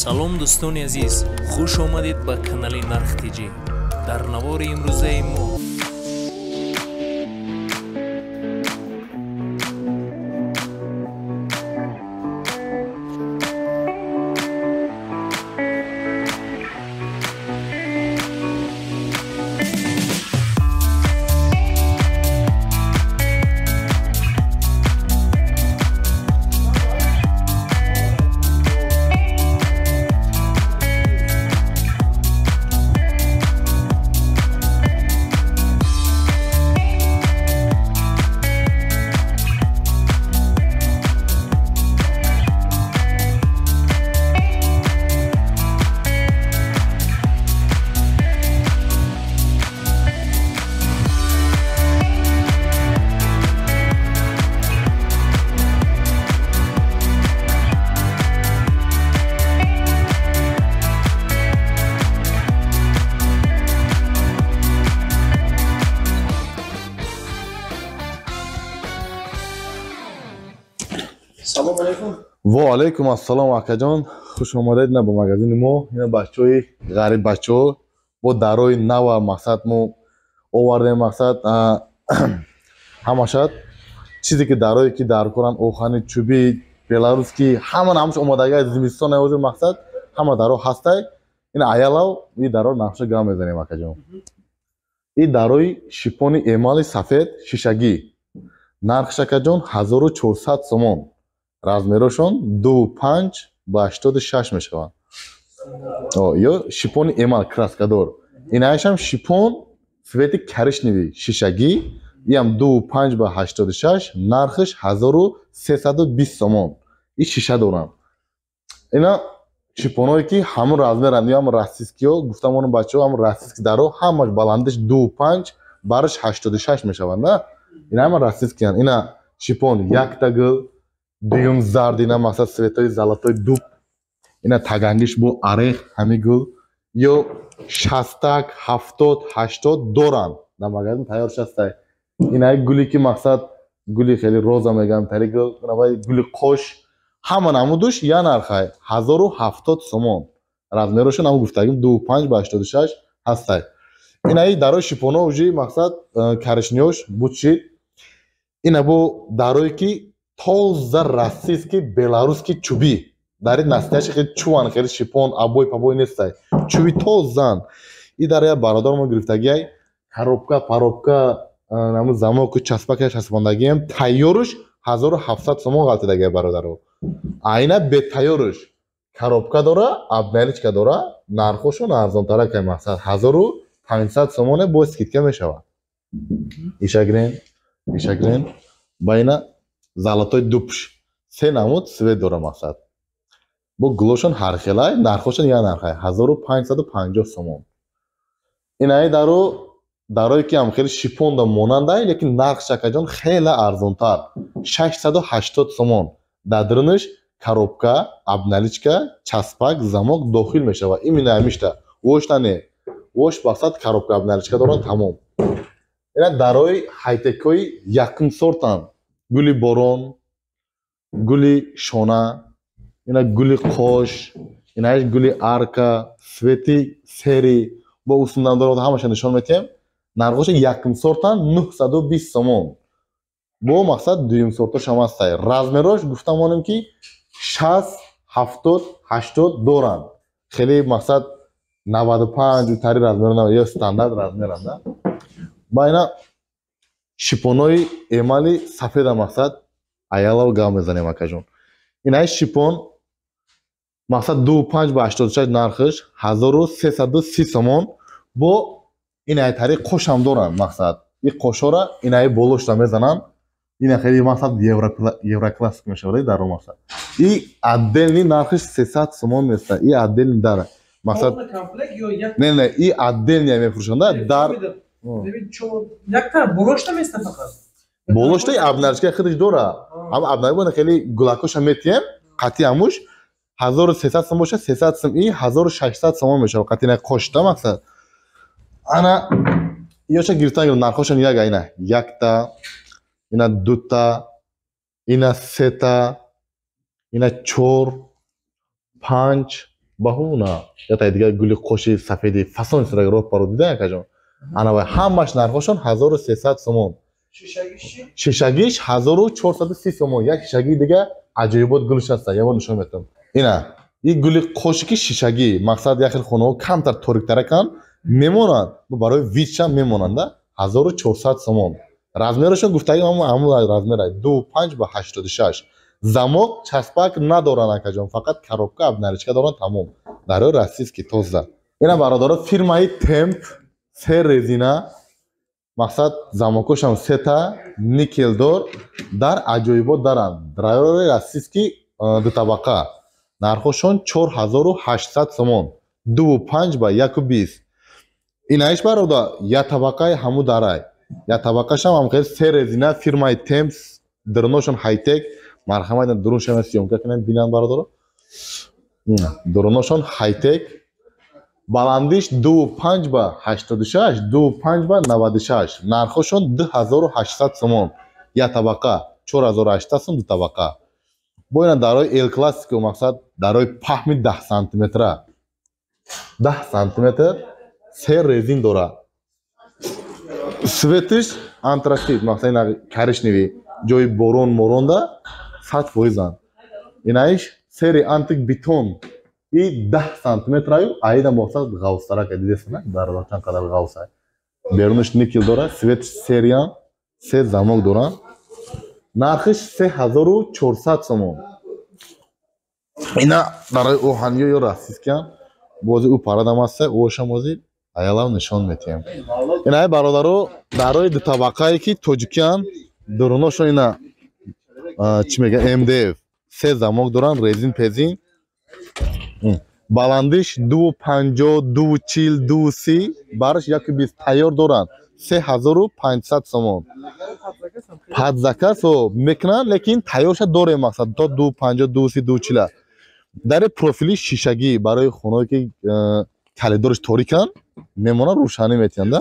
Салом дӯстони азиз, хуш омадед ба канали Нарх ТЖ. Дар навори имрӯзаи мо Салом алейкум. Ва алейкум ассалом акаҷон. Хуш омадед на ба магазини мо. Ина бачаҳои ғариб бачаҳо бо дарои нава мақсад мо овардем мақсад ҳамашад чизе ки дарое ки дар коран охани чӯби беларусский ҳама намуш омадагӣ зимистон ҳозир мақсад ҳама даро ҳастай. Ин аялав и даро нақша гам мезанем акаҷон. И дарои шипони эмали сафед шишагӣ. Нархш акаҷон 1400 сомон. Размерошон 2,5 ба 86 мешаванд. Ё шипони эмал краскадор. Инаашам шипон цвети коричневый шишагӣ, иам 2,5 ба 86, нархш 1320 сомон. И шиша доранд. Ина шипоное ки ҳамон размеранд, ё ҳам российскиё, гуфтам он бачаҳо ҳам российский даро ҳамаш баландиш 2,5 барш 86 мешаванд, на? Ина ҳама российскиянд. Ина шипон якта гул, дуюм зард, ина мақсад цветои золотой дуб, ина тагангиш бо орех ҳами гул, ё 60, 70, 80 доранд. Дар магазин тайёр шастай. Ина як гуле ки мақсад гули хеле роза мегӯям, тари гул, гули қош, ҳама намудуш я нархай 1070 сомон. Размерошон ҳам гуфтагим 2,5 ба 86 ҳастай. Ина и дарои шипоно уже мақсад коричневош буд шид. Ина бо дарое ки тоза российский беларусский чӯбӣ. Дар ин настоящий хеле чӯван, хеле шипон обой пабой нестай. Чӯби тозан. И дар як бародар мо гирифтагиай коробка, паробка, наму замоку часпака часпондагиам тайёруш 1700 сомон ғалтидагиай бародаро. Айна бетайёруш коробка дора, обналичка дора, нархошон арзонтара кай мақсад 1500 сомоне бо скидка мешавад. Ишагрен, ишагрен. Ба ина золотой дубш. Се намуд цвет дора мақсад. Бо гулошон ҳар хелай, нархошон я нархай 1550 сомон. Инаи даро дарое ки ҳам хеле шипонда монандай, лекин нархш акаҷон хеле арзонтар 680 сомон. Дар дарунаш коробка, обналичка, часпак, замок дохил мешавад. Именно ҳамишта. Вошта не. Вош мақсад коробка, обналичка дорад тамом. Ина дарои хайтекҳои якум сортанд. Гули борон, гули шона, ина гули қош, инааш гули арка, свети сери, бо усулдан дорад ҳамаша нишон метиҳем. Нархоша якум сортан 920 сомон. Бо мақсад дуюм сортош ҳам ҳастай. Размерош гуфта монем ки 60, 70, 80 доранд. Хеле мақсад 95 тари размеро на, ё стандарт размеранд, да? Ба ина шипонои эмали сафеда мақсад аялав гав мезанем акаҷон. Инаи шипон мақсад 2,5 ба 86 нархш 1330 сомон. Бо инаи тари қошам доранд мақсад. И қошора инаи болошта мезананд. Ина хеле мақсад евроклассик мешавад дар мақсад. И отдельный нархш 300 сомон места. И отдельный дар мақсад. Не, не, и отдельный мефурӯшанд дар якта болошта места фақат. Болошта обналичка худаш дора. Ҳам обналичка хеле гулакоша метием, қатъи ҳамуш 1300 сом боша, 300 сом и 1600 сомон мешавад. Қатъи на қошта мақсад. Ана ёша гирифтан нархошон як ина якта, ина дута, ина сета, ина чор, панҷ, Баҳуна ята дигар гули қоши сафеди фасон истодага роҳ паро дида, акаҷон. Ана вай ҳамаш нархошон 1300 сомон. Шишагиш 1430 сомон. Як шишагии дига аҷоибот гулш ҳаста, ябор нишон метам. Ина и гули қоши ки шишагӣ, мақсад як хел хонаҳо камтар ториктараканд, мемонанд, барои видшам мемонанд, 1400 сомон. Размерашон гуфтагим ҳамун размера 2,5 ба 86. Замок часпак надоранд, акаҷон, фақат коробка обналичка доранд, тамом. Дарои российский тоза. Ина бародаро, фирмаи Темп, се резина, мақсад замокошам сета, никелдор, дар аҷоибот даранд. Дарои российский дутабақа. Нархошон 4800 сомон. 2,5 ба 1,20. Инаиш барода як табақаи ҳаму дарай. Як табақашам ҳам хел се резина, фирмаи Темп, дуруношон хайтек. Марҳамат, дуруншам съёмка кунем, бинанд бародаро. Дуруношон хайтек. Баландиш 2,5 ба 86, 2,5 ба 96. Нархошон 2800 сомон. Як табақа 4800 сом, ду табақа. Бо ина дарои Эл Классико, мақсад дарои паҳми 10 сантиметра. 10 сантиметр се резин дора. Цветиш антрацит, мақсад ина коричневый, ҷои борон моронда 100%-анд. Инаиш сери антик бетон и 10 сантиметраю, аида мақсад ғавстарака дидесана, дар чанд қадар ғавса. Берунаш никел дора, цвет сериян, се замок доранд. Нархиш 3400 сомон. Ина барои оҳаниё ё российскиян, бози ӯ парадам аста, ӯшам бози аялам нишон метиҳем. Ина бародаро, дарои дутабақае ки тоҷикиян, дуруношон ина чӣ мега, МДФ, се замок доранд, резин пезин. Баландиш 2,50, 2,40, 2,30, бараш 1,20, тайёр доранд. 3500 сомон. Под заказ мекунанд, лекин тайёрша дорем, мақсад то 2,50, 2,30, 2,40. Дари профили шишагӣ барои хонаое ки калидораш ториканд, мемонанд, рӯшанӣ метиҳанд.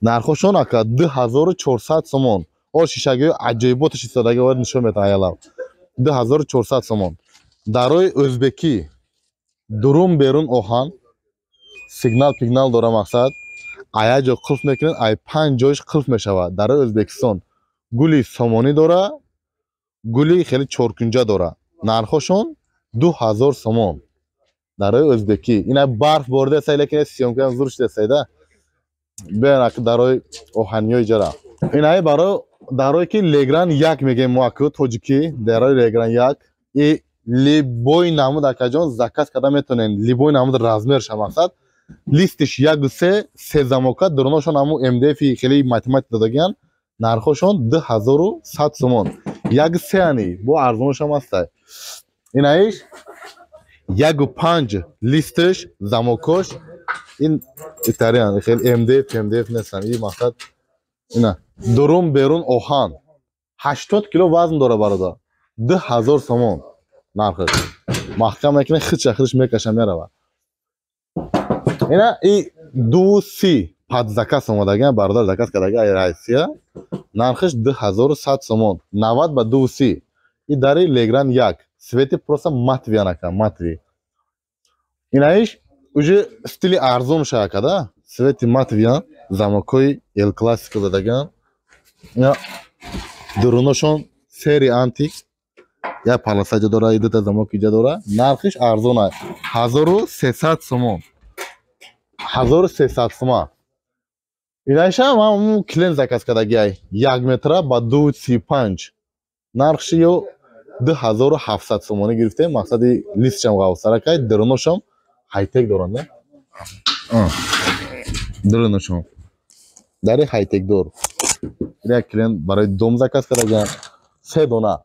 Нархошон ака 2400 сомон. О шишагиҳои аҷоиботаш истодаги овард нишон метиҳанд аялав. 2400 сомон. Дарои ӯзбекӣ дурун берун оҳан, сигнал пигнал дора, мақсад ая ҷо қулф мекунед, ай панҷ ҷоиш қулф мешавад. Дарои Ӯзбекистон гули сомонӣ дора, гули хеле чоркунҷа дора. Нархошон 2000 сомон. Дарои ӯзбекӣ. Ина барф борида, лекин съёмкаам зур шуда да. Беан ака дарои оҳаниёи ҷара. Инаи барои дарое ки Легран як мегӯем мо аку тоҷикӣ, дарои Легран як. И любой намуд, акаҷон, заказ карда метавонед. Любой намуд размерша, мақсад листиш 1,3, се замока, дуруношон ҳаму МДФ хеле математик додагиян. Нархошон 2100 сомон. 1,3 ани, бо арзоношам ҳастай. Инаиш 1,5 листиш, замокош ин италиан, хеле МДФ, МДФ нестан. И мақсад ина дурун берун оҳан. 80 кило вазн дора, бародар. 2000 сомон нархаш. Маҳкам мекунад, хича хидаш мекаша мерава. Ина и 2,30 под заказ омадагиан, бародар заказ кардаги ай Россия. Нархаш 2100 сомон. 90 ба 2,30. И дари Легран як. Цвети просто матовый анака, матовый. Инаиш уже стили арзон шака да? Цвети матовый, замокҳои Эл Классико задагиан. Ина дуруношон сери антик. Як полоса ҷа дора, дута замок иҷа дора. Нархиш арзон аст. 1300 сомон. 1300 сомон. Инаишам ҳамун клиент заказ кардагиай. 1 метра ба 2,35. Нархши ё 2700 сомонӣ гирифтем. Мақсади листшам ғавсаракай, дуруношам хайтек доранд, да? Дуруношам. Дари хайтекдор. Як клиент барои дом заказ кардагиан. Се дона.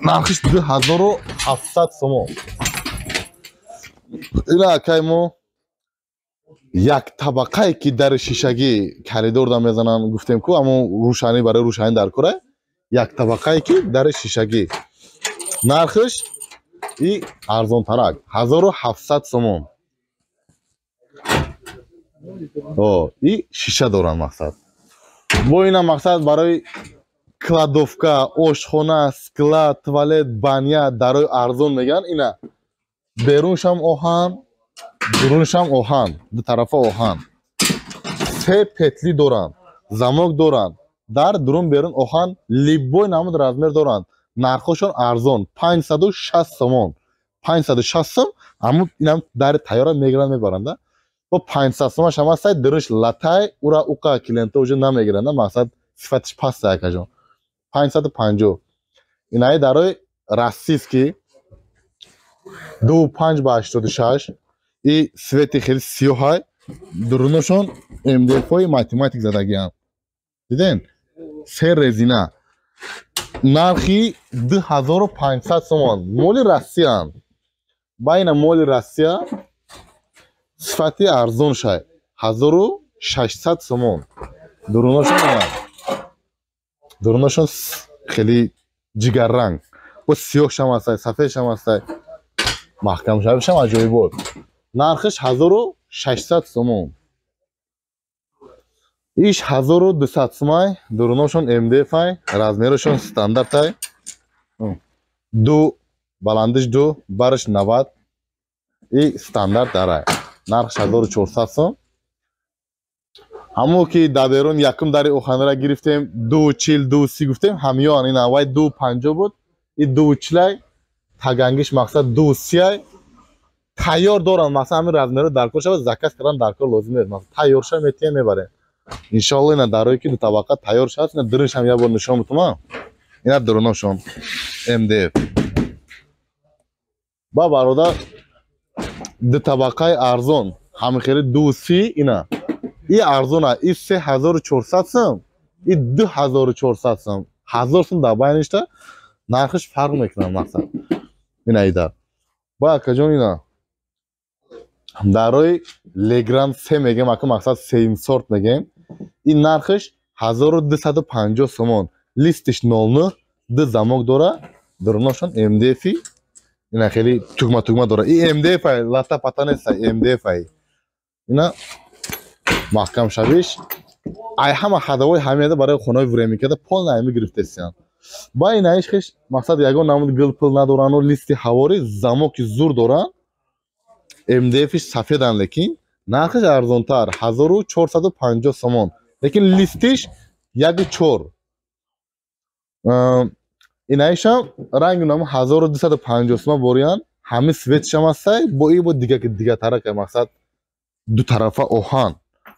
Нархиш 2700 сомон. Ина акай мо як табақае ки дари шишагӣ коридорда мезананд, гуфтем ку аммо рӯшанӣ барои рӯшанӣ дар кора, як табақае ки дари шишагӣ. Нархиш и арзонтарак 1700 сомон. О, и шиша доранд, мақсад. Бо ина мақсад барои кладовка, ошхона, склад, туалет, баня дарои арзон мегӯянд. Ина Беруншам оҳан, дуруншам оҳан, ду тарафа оҳан. Се петли доранд, замок доранд, дар дурун берун оҳан, любой намуд размер доранд. Нархошон арзон, 560 сомон. 560 сом, аммо инам дари тайёра мегиранд, мебаранд. Бо 500 сомаш ҳам ҳастай, дурунш латай, ура уқа клиента уже намегиранд, мақсад сифатиш паста, акаҷон. 550. Инаи дарои российский 2,5 ба 86, и цвети хеле сиёҳай, дуруношон МДФ-ҳои математик задагианд. Диден? Се резина. Нархи 2500 сомон. Моли Россиянд. Ба ина моли Россия, сифати арзон шай. 1600 сомон. Дуруношон ина. Дуруношон хеле ҷигарранг. Бо сиёҳшам ҳастай, сафедшам ҳастай. Маҳкам шавишам аҷоибот. Нархиш 1600 сомон. Иш 1200 сомай, дуруношон МДФ ай, размерашон стандартай. Ду баландиш ду, бараш 90, и стандарт дарай. Нархш 1400 сом. Ҳамо ки дар берун якум дари оханра гирифтем, 2,40, 2,30 гуфтем, ҳамён ин аввай 2,50 буд, и 2,40-ай, тагангиш мақсад 2,30-ай. Тайёр доранд, мақсад ҳамин размерро даркор шавад, заказ кардан даркор лозим нест. Мақсад тайёр шава, метиҳем, мебарем. Иншоалло, ина дарое ки ду табақа тайёр шавад, ина дуруншам як бор нишон бутума. Ина дуруношон МДФ. Ба бародар, ду табақаи арзон, ҳамин хели 2,30, ина. И арзона, и 3400 сом, и 2400 сом. 1000 сом дар байништа нархиш фарқ мекунад, мақсад. Ина идар. Ба акаҷон, ина дарои Легран се мегем, ака, мақсад сеюм сорт мегем. Ин нархиш 1250 сомон. Листиш 09, ду замок дора, дуруношон МДФ, ина хеле тугма тугма дора. И МДФ ай, лата пата нест, МДФ ай. Ина маҳкам шавиш. Ай ҳама ҳадавои ҳамияда барои хонаҳои временкада полный ами гирифтесиян. Ба инаиш хеш мақсад ягон намуд гил пил надорану, листи ҳавори, замоки зур доранд. МДФ-иш сафедан, лекин нархиш арзонтар, 1450 сомон. Лекин листиш 1,4. Инаишам ранги наму 1250 сомон бориян, ҳамин цветшам ҳастай, бо и бо дига дигатарака, мақсад ду тарафа оҳан.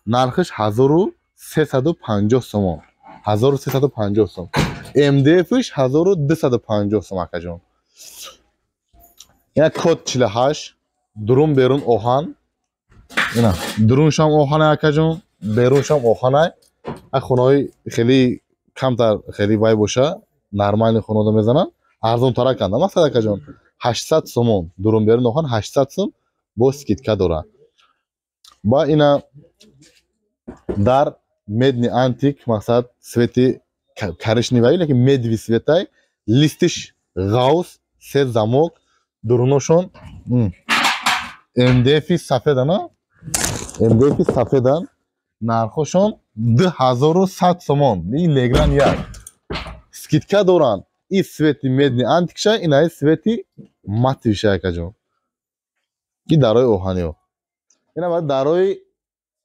Нархиш 1350 сомон. 1350 сом. МДФ-иш 1250 сом, акаҷон. Ина код 48, дурун берун оҳан. Ина дуруншам оҳанай, акаҷон, беруншам оҳанай. А хонаҳои хеле камтар, хеле вай боша, нормальный хонаҳо мезананд, арзонтараканда. Мақсад, акаҷон, 800 сомон, дурун берун оҳан 800 сом, бо скидка дора. Ба ина дар медный антик, мақсад цвети коричневый, лекин медный цветай, листиш ғавс, се замок, дуруношон МДФ-и сафедана, МДФ-и сафедан, нархошон 2100 сомон. Ин Легран як. Скидка доранд. И цвети медный антикша, инаи цвети матовиша, акаҷон. И дарои оҳаниё. Ина баъд дарои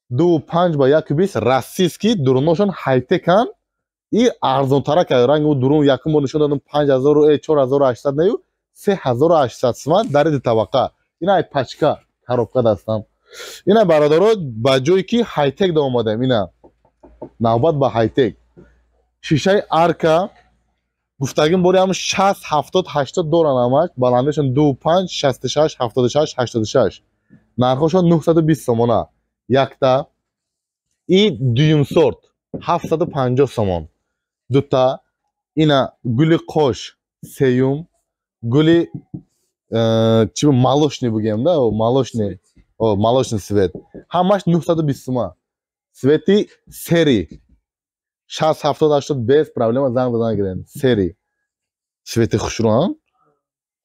2,5 ба 1,20 российский, дуруношон хайтекан, и арзонтарак, ранги дурун якум бор нишон додам 5000, 4800 нею, 3800 сомон дари ду табақа. Ина ай пачка коробка дастам. Ина бародаро, ба ҷое ки хайтек да омадаем, ина навбат ба хайтек. Шишаи арка гуфтагим бори ҳам 60, 70, 80 доран ҳамаш, баландишон 2,5, 66, 76, 86. Нархошон 920 сомона. Якта. И дуюм сорт 750 сомон. Дута. Ина гули қош сеюм, гули чи молочный бугем да, молочный, молочный цвет. Ҳамаш 920 сума. Цвети серый. 60, 70, 80 без проблема занг задан гирен. Серый. Цвети хушрӯ,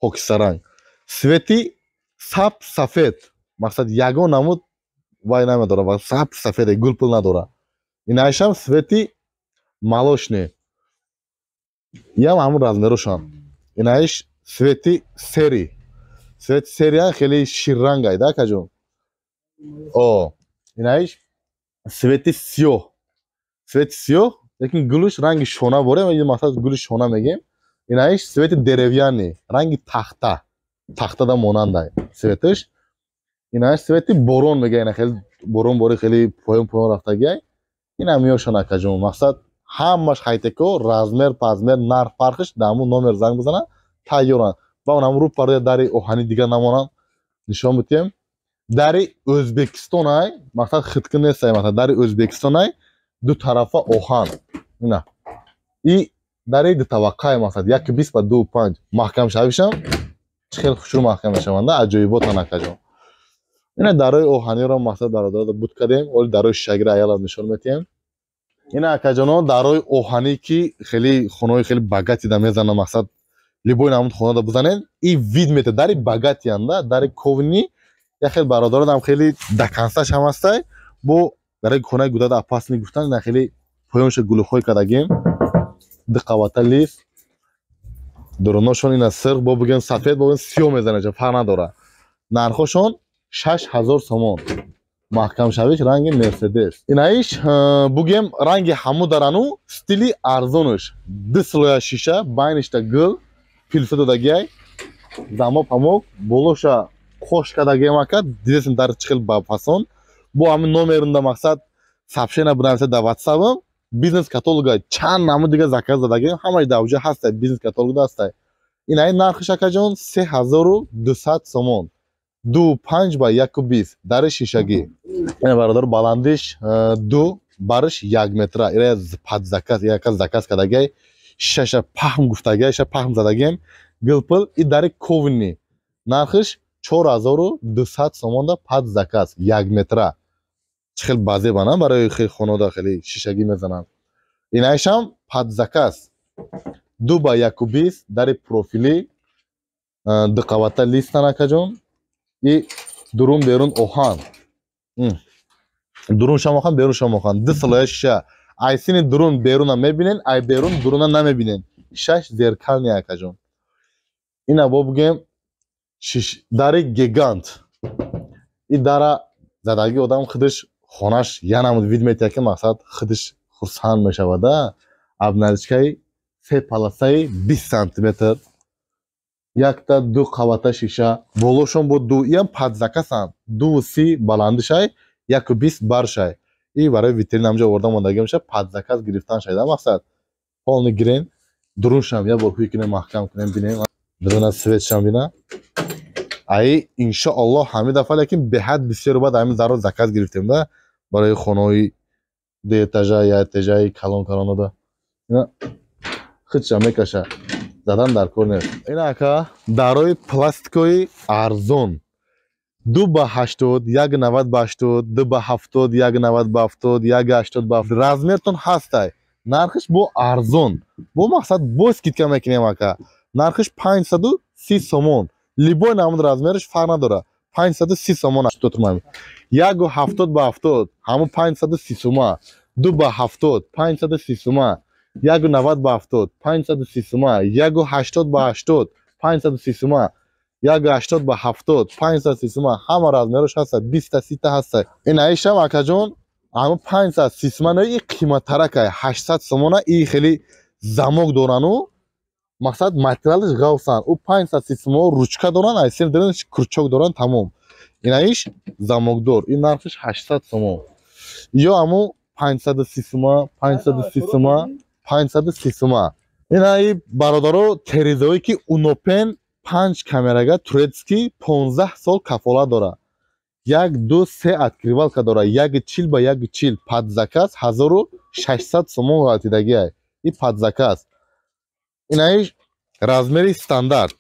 хокистаранг. Цвети саб сафед. Мақсад ягон намуд вай намедора, ва саб сафеде, гулпул надора. Инаишам цвети молочный. Ям ҳамун размерошан. Инаиш цвети серый. Цвет серый хеле ширрангай, да, акаҷон? О, инаиш цвети сиёҳ, цвети сиёҳ, лекин гулуш ранги шона борем, ин мақсад гули шона мегем. Инаиш цвети деревянный, ранги тахта, тахтада монандай цветаш. Инаиш цвети борон мега, ина хеле борон бори, хеле поён поён рафтагиай. Ина миёшон, акаҷон, мақсад ҳамаш хайтеко, размер пазмер, нарх фарқиш дар ҳамун номер занг бизананд, тайёранд. Ва он ҳам рӯ дари оҳани дига намонанд, нишон битем. Дари Ӯзбекистонай, мақсад хиткӣ нестай, мақсад дари Ӯзбекистонай, ду тарафа оҳан. Ина и дари дутаваққай, мақсад 1,20 ба 2,5. Маҳкамшавишам чӣ хел хушрӯ маҳкам мешаванда, аҷоиботан, акаҷон. Ина дарои оҳаниро, мақсад, бародаро, буд кардем. Оли дарои шишагиро аялам нишон метиҳем. Ина, акаҷоно, дарои оҳанӣ, ки хеле хонаҳои хеле богатый да мезананд, мақсад любой намуд хонада бизанед, и вид мета, дари богатый анда, дари ковни. Як хел бародаронам хеле до концаш ҳам ҳастай, бо дарои хонаи гудада опасный гуфтан, ина хеле поёнша гулӯхҳой кардагем. Ду қабата лист, дуруношон ина сирх, бо бигем сафед, бо бигем сиёҳ мезанад, фарқ надорад. Нархошон 6000 сомон. Маҳкамшавиш ранги Мерседес. Инаиш бугем ранги ҳаму дарану стили арзонуш, ду слоя шиша, байништа гул пилса додагиай, замок памок, болоша қош кардагиам. Ака, дидесем дар чӣ хел ба фасон. Бо ҳамин номерунда, мақсад, сообщение бинависа дар Ватсапам, бизнес каталога чанд намуд дига заказ додагиам, ҳамаш дар уҷа ҳастай, бизнес каталогда ҳастай. Инаи нархиш, акаҷон, 3200 сомон, 2,5 ба 1,20, дари шишагӣ. Ина, бародар, баландиш 2, бариш 1 метра. Ира под заказ, яка заказ кардагиай, шишаша паҳм гуфтагиай, ша паҳм задагием, гилпил. И дари ковни нархиш 4200 сомонда, под заказ, 1 метра. Чӣ хел базебана, барои хел хонода хеле шишагӣ мезананд. Инаишам под заказ, 2 ба 1,20, дари профилӣ, дуқабата листан, акаҷон. И дурун берун оҳан, дуруншам оҳан, беруншам оҳан, ду слоя шиша. Ай сини дурун беруна мебинен, ай берун дуруна намебинен. Шаш зеркальный, акаҷон. Ина бо бугем дари гигант. И дара задаги одам худаш хонаш янамуд вид метиҳад, ки мақсад худаш хурсанд мешавада. Обналичкаи се полосаи 20 сантиметр, якта ду қабата шиша, болошон бо ду. Иам под заказанд, 2,30 баландишай, 1,20 баршай. И барои витрина ҳамҷо оварда мондагӣ меша, под заказ гирифтан шайда. Мақсад полный гирем, дуруншам як бор ҳуй кунем, маҳкам кунем, бинем дуруна цветшам бина. Ай, иншоаллоҳ, ҳамин дафъа, лекин беҳад бисёр баъд ҳамин даро заказ гирифтем да, барои хонаҳои ду этажа, як этажаи калон калонода. Худша мекаша, задан дар кор нест. Ина, ака, дарои пластикои арзон, 2 ба 80, 1,90 ба 80, 2 ба 70, 1,90 ба 70, 1,80 ба 70, размертон ҳастай. Нархиш бо арзон, бо мақсад бо скидка мекунем, ака. Нархиш 530 сомон, любой намуд размераш фарқ надорад, 530 сомон. 1,70 ба 70, ҳамун 530 сума, 2 ба 70, 530 сума, 1,90 ба 70, 530 сума, 1,80 ба 80, 530 сума, 1,80 ба 70, 530 сума. Ҳама размерош ҳаста, 20-та, 30-та ҳаста. Ин аишам, акаҷон, ҳама 530 сума. И қиматтаракай, 800 сомона. И хеле замок дорану, мақсад, материалаш ғавсан. Ӯ 530 сума ручка доранд, айсин крючок доранд, тамом. Инаиш замокдор, ин нархиш 800 сомон. Ё ҳаму 530 сума, 530 сума, 530 сума. Инаи, бародаро, терезаое ки Унопен, панҷ камерага, турецкий, 15 сол кафолат дорад, як, ду, се открывалка дорад, 1,40 ба 1,40, под заказ 1600 сомон ғалтидагиай. И под заказ. Инаи размери стандарт,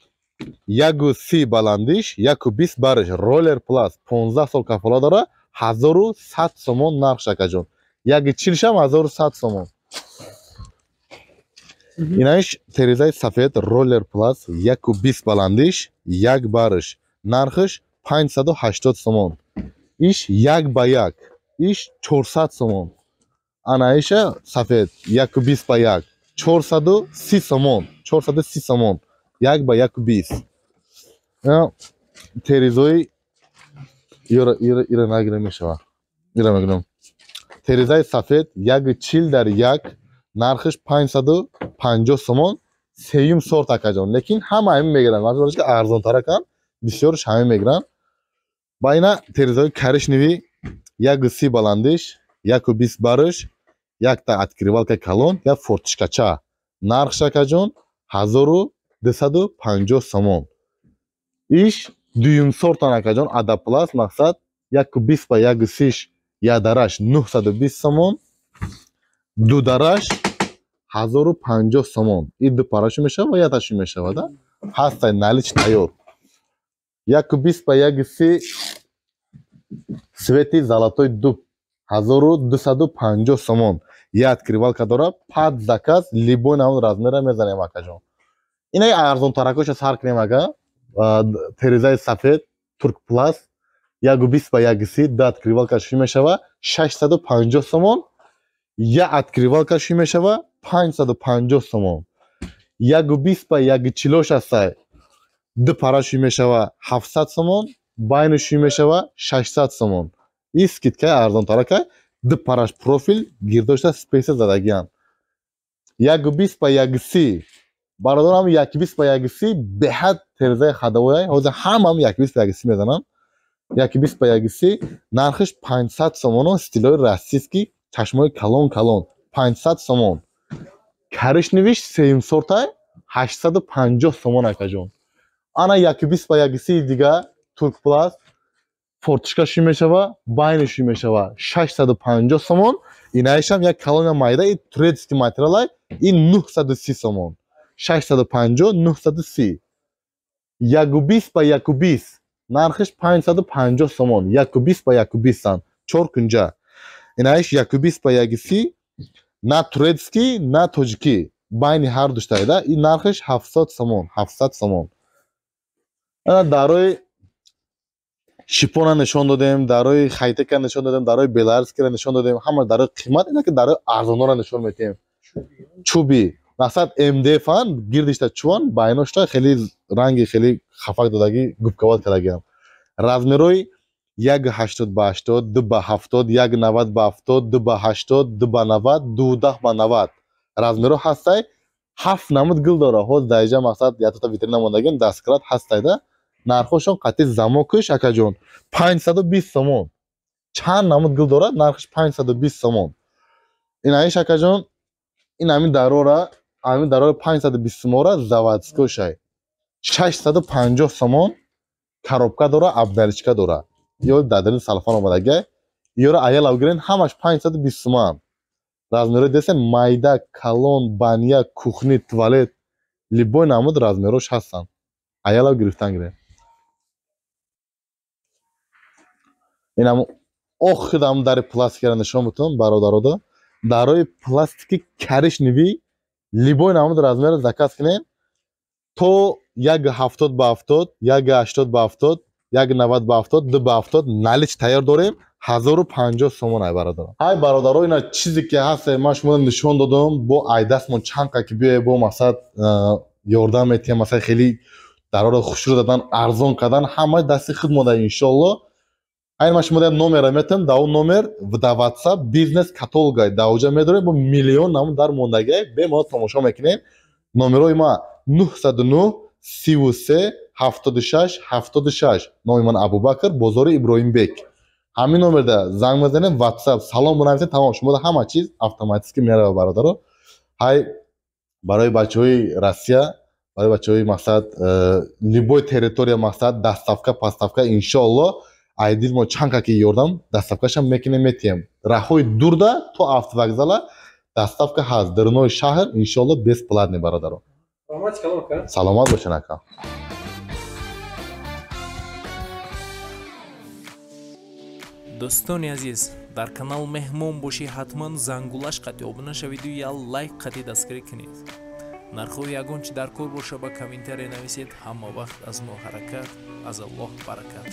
1,30 баландиш, 1,20 бариш, Роллер Плас, 15 сол кафолат дорад, 1100 сомон нарх, акаҷон. 1,40шам 1100 сомон. Инаиш терезаи сафед, Роллер Плас, 1,20 баландиш, 1 бариш, нархиш 580 сомон. Иш 1 ба 1, иш 400 сомон. Ана иша сафед, 1,20 ба 1, 430 сомон, 430 сомон, 1 ба 1,20. терезои ира ира ира нагира мешава. Ира мегирам. Терезаи сафед 1.40 дар 1, нархиш 550 сомон, сеюм сорт акаҷон. Лекин ҳама ҳамин мегиранд. Ман ки арзонтаракан, бисёрш ҳамин мегиранд. Ба ина терезаи коричневый 1.30 баландиш, 1.20 барш, якта открывалка калон, як фортишкача. Нархш акаҷон 1250 сомон. Иш дуюм сортан акаҷон, Адаплас, мақсад 1.20 ба 1.30, ядараш 920 сомон, дудараш 1050 сомон. И ду парашу мешава ва яташу мешава, да? Ҳастай налич тайёр. 1.20 ба 1.30 свети золотой дуб 1250 сомон. Я открывалка дора, под заказ любой намуд размера мезанем акаҷон. Инаи арзонтаракоша сар кунем ака. Терезаи сафед Туркплас 1.20 ба 1.30, ду открывалка ши мешава 650 сомон, я открывалка ши мешава 550 сомон. 1.20 ба 1.40 ҳастай, ду пара ши мешава 700 сомон, байни ши мешава 600 сомон. И скидкаи арзонтаракай, ду параш профил гирдошта спеса задагиан. 1.20 ба 1.30 бародарам, 1.20 ба 1.30 беҳад терезаи ходовой, ҳозир ҳамаам 1.20 ба 1.30 мезанам. 1.20 ба 1.30 нархиш 500 сомон, стилои российский, чашмои калон калон 500 сомон. Коричневиш сеюм сортай 850 сомон акаҷон. Ана 1.20 ба 1.30 дига Туркплас, фортишка ши мешава, байни ши мешава 650 сомон. Инаишам як калония майда, и турецкий материалай, и 930 сомон. 650, 930. 1.20 ба 1.20 нархиш 550 сомон. 1.20 ба 1.20 сан, чор кунҷа. Инаиш 1.20 ба 1.30, на турецкий, на тоҷикӣ, байни ҳар душтаида, и нархиш 700 сомон, 700 сомон. Ана дарои шипона нишон додем, дарои хайтека нишон додем, дарои беларускиро нишон додем, ҳама дарои қимат, ина ки дарои арзонора нишон метиҳем. Чӯби мақсад МДФ-ан, гирдишта чӯбан, байношта хеле ранги хеле хафак додагӣ, губкават кардагиам. Размерои 1.80 ба 80, 2 ба 70, 1.90 ба 70, 2 ба 80, 2 ба 90, 2.10 ба 90. Размеро ҳастай, 7 намуд гул дора. Ҳоз даиҷа мақсад ятата витрина мондагим, дасткрат ҳастайда. Нархошон қатъи замокиш акаҷон 520 сомон. Чанд намуд гул дорад, нархиш 520 сомон. Инаиш акаҷон, ин ҳамин дарора, ҳамин дарора 520 сомонра заводскошай. 650 сомон, коробка дора, обналичка дора. Ё дадани салфан омадагай. Ёра аялав гирен, ҳамаш 520 сомон. Размеро десен майда, калон, баня, кухни, туалет, любой намуд размерош ҳастанд. Аялав гирифтан гирен. Инам охирам дари пластикро нишон бутун бародарода. Дарои пластики коричневый любой намуд размер заказ кунем, то 1.70 ба 70, 1.80 ба 70, 1.90 ба 70, 2 ба 70 налич тайёр дорем. 1050 сомон ай бародаро. Ай бародаро, ина чизе ки ҳаст ман шумо нишон додам, бо айдастмон чанд қа ки биёе, бо мақсад ёрдам метиҳем, масалан хеле дароро хушрӯ додан, арзон кардан, ҳама дасти худ мода иншоалло. Айн ман шумо дам номера метам, да он номер да WhatsApp бизнес каталогай да оҷа медорем, бо миллион намуд дар мондагай, бемалол тамошо мекунем. Номерои ма 909 33 76 76. Номи ман Абубакр, бозори Иброҳимбек. Ҳамин номерда занг мезанем, WhatsApp салом бинависем, тамом, шумо ҳама чиз автоматически мерава бародаро. Ҳай барои бачаҳои Россия, барои бачаҳои мақсад любой территория мақсад доставка, поставка иншоалло. Айдил мо чанд ка ки ёрдам доставкашам мекунем, метиҳем. Раҳҳои дурда то автовокзала доставка ҳаст, дарунои шаҳр иншоалло бесплатный бародаро. Саломат бошен ака. Дӯстони азиз, дар канал меҳмон бошӣ, ҳатман зангулаш қатъи обуна шавиду я лайк қатъи дастгирӣ кунед. Нархҳои ягон чи дар кор боша ба комментария нависед. Ҳама вақт аз мо ҳаракат, аз Аллоҳ баракат.